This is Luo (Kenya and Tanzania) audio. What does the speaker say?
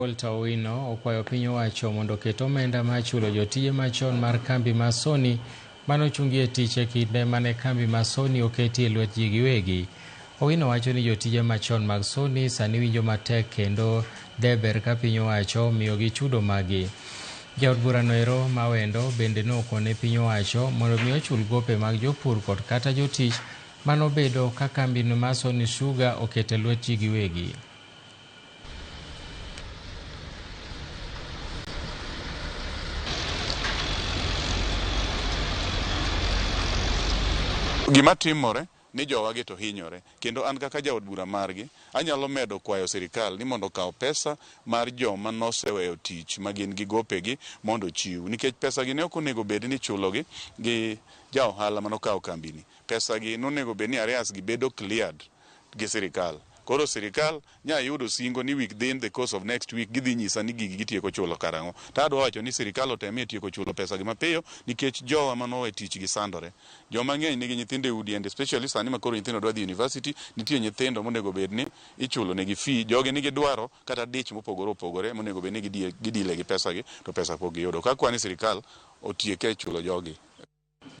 Walter Owino okwayo piny owacho mondo oket omenda mar chulo jotije machon mar kambi mar Sony manochungi e tich e kinde mane kambi mar Sony oketi e lwet ji giwegi. Owino wacho ni jotije machon mag Sony sani winjo matek kendo de ber ka piny owacho miyogi chudo maggi. Jaod burano ero mawendo bende nokone piny owacho mondo mi ochul gope mag jopur kod kata jotich manobedo ka kambino mar Sony Sugar oketo e lwet ji giwegi. Gima timore ni jowagi to hinyore kendo an kaka jaod bura margi anyalo medo kwayo sirikal ni mondo okaw pesa mar joma noseweyo tich ma gin gi gopegi mondo ochiw nikech pesa gi ne ok onego bed ni ichulogi gi ja ohala manokawo kambini. Pesa gi nonego bed ni arrears gi bedo cleared gi sirikal. Koro sirikal nya yudo singo ni within the course of next week gidhi nyisa ni gigi gitieko chulo karang'o. To adwa wacho ni sirikal otemie tieko chulo pesa gi mapiyo nikech jowa manowe tich gi sandore. Joma ng'eny nigi nyithindo e udi and especially sani ma koro nyithindo dwa dhi university, nitie nyithindo monego bed ni ichulo negi fee. Jogi nigi dwaro kata dich mopogore opogore monego bed ni gidile gi pesa gi to pesa pok giyudo. Kakwa ni sirikal otieke chulo jogi.